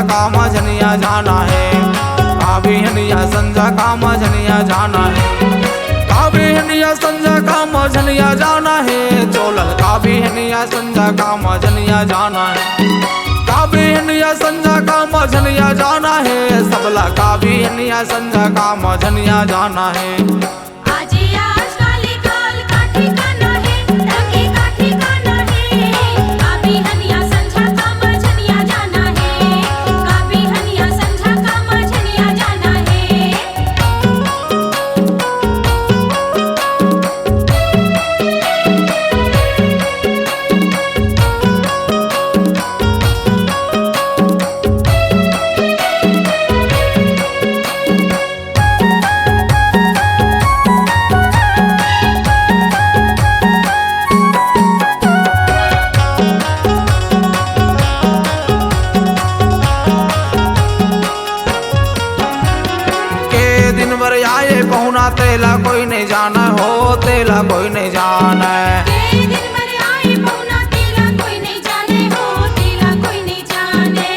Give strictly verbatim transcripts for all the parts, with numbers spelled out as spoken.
का मझनिया जाना हे, का बिहनिया संझा का मझनिया जाना हे, का बिहनिया संझा का मझनिया जाना हे, चोलल का बिहनिया संझा का मझनिया जाना हे, का बिहनिया संझा का मझनिया जाना हे, सबला का बिहनिया संझा का मझनिया जाना हे। आज आज काली काल का ठिकाना हे, तके का ठिकाना हे। का बिहनिया संझा का मझनिया जाना हे, का बिहनिया संझा का मझनिया जाना हे। के दिन बर आए पहुना, तेला कोई नहीं जाना हो, तेला कोई नहीं जाना। के दिन बर आए पहुना, तेला कोई नहीं जाने हो, तेला कोई नहीं जाने।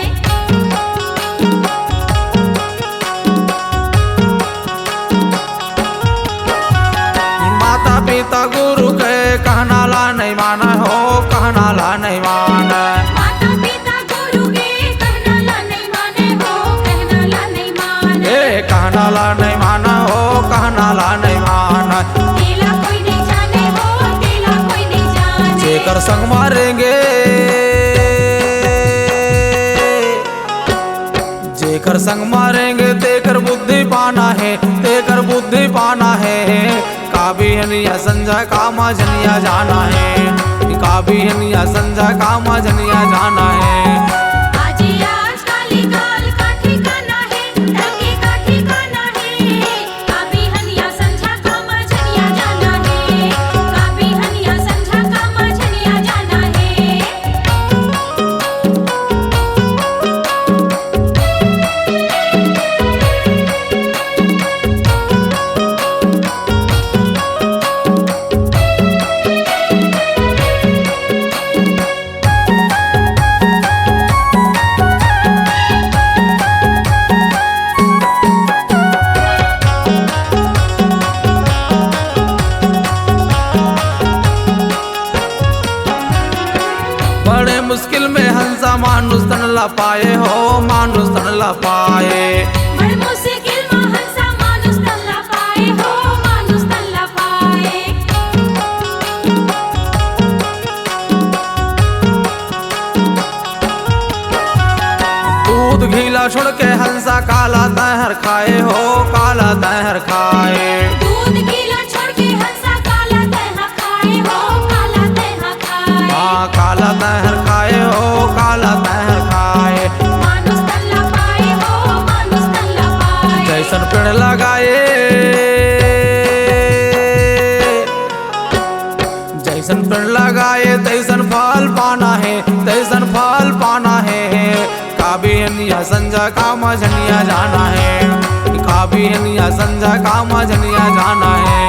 माता पिता गुरु के कहना ला नहीं माना हो, कहना ला नहीं माना। माता पिता गुरु के कहना ला नहीं माने हो, कहना ला नहीं माने। ए, कहना ला नहीं माना हो, कहना ला नहीं माना। तेला कोई नहीं जाने हो, तेला कोई नहीं जाने। जेकर संग मारेंगे, जेकर संग मारेंगे, तेकर बुद्धि पाना हे, तेकर बुद्धि पाना हे। का बिहनिया संझा का मझनिया जाना हे, का बिहनिया संझा का मझनिया जाना हे। आज आज काली काल का ठिकाना हे, तके का ठिकाना हे। का बिहनिया संझा का मझनिया जाना हे, का बिहनिया संझा का मझनिया जाना हे। बड़े मुश्किल में हंसा मानुष तन ला पाए हो, मानुष तन ला पाए। बड़े मुश्किल में हंसा मानुष तन ला पाए हो, मानुष तन ला पाए। दूध घीला छोड़ के हंसा काला तहर खाए हो, काला तहर खाए। दूध घीला छोड़ के हंसा काला तहर खाए हो, काला तहर खाए। हाँ, काला तहर खाए हो, काला तहर खाए। मानुष तन ला पाए हो, मानुष तन ला पाए। जैसन पेड़ लगाए, जैसन पेड़ लगाए, तैसन फल पाना हे, तैसन फल पाना हे। का बिहनिया संझा का मझनिया जाना हे, का बिहनिया संझा का मझनिया जाना हे।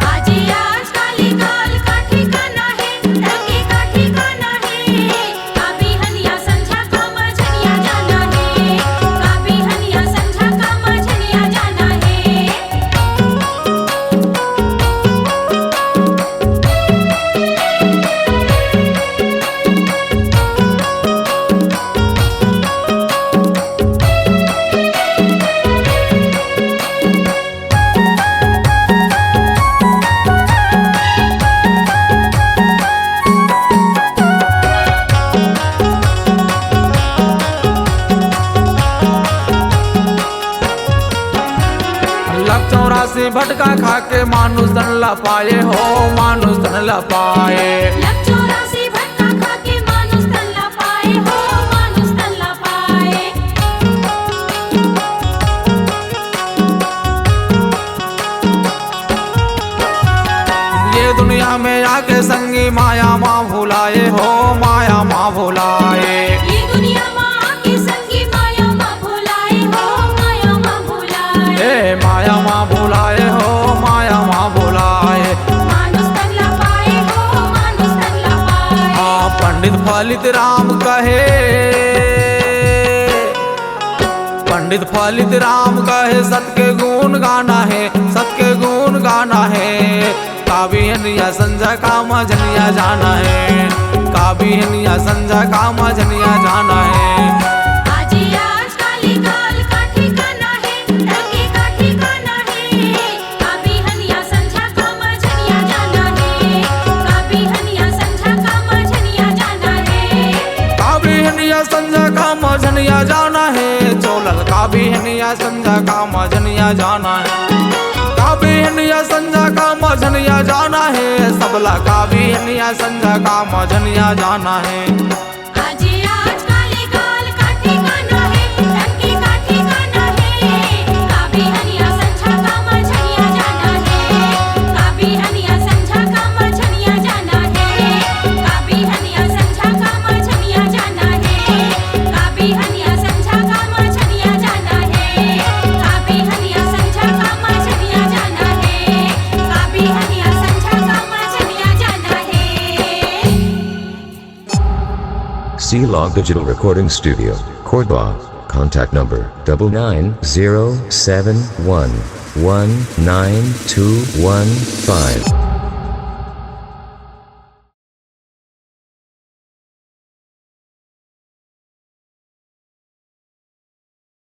आज आज काली काल का ठिकाना हे, तके का ठिकाना हे। का बिहनिया संझा का मझनिया जाना हे, का बिहनिया संझा का मझनिया जाना हे। लाख चौरासी भटका खा के मानुष तन ला पाए हो, मानुष तन ला पाए। लाख चौरासी भटका खा के मानुष तन ला पाए हो, मानुष तन ला पाए। ये दुनिया में आके संगी माया मा भुलाए हो, माया मा भुलाए। ये दुनिया मा आके संगी माया मा भुलाए हो, माया मा भुलाए। ए माया मा भुलाए हो, माया मा भुलाए। मानुष तन ला पाए हो, मानुष तन ला पाए। आ पंडित फलित राम कहे, पंडित फलित राम कहे सत के गुण गाना हे, सत के गुण गाना हे। का बिहनिया संझा का मझनिया जाना हे, का बिहनिया संझा का मझनिया जाना हे। आज आज काली काल का ठिकाना हे, धरती का ठिकाना हे। का बिहनिया संझा का मझनिया जाना हे, का बिहनिया संझा का मझनिया जाना हे। का बिहनिया संझा का मझनिया जाना हे, चोलल का बिहनिया संझा का मझनिया जाना हे। का बिहनिया संझा का मझनिया जाना हे, सबला का बिहनिया संझा का मझनिया जाना हे। आज आज काली काल का ठिकाना हे, धरती का ठिकाना हे। का बिहनिया संझा का मझनिया जाना हे, का बिहनिया संझा का मझनिया जाना हे। का बिहनिया संझा का मझनिया जाना हे, का बिहनिया संझा का मझनिया जाना हे। का बिहनिया संझा का मझनिया जाना हे, का बिहनिया संझा का मझनिया जाना हे। C Log Digital Recording Studio, Cordoba. Contact number double nine zero seven one one nine two one five.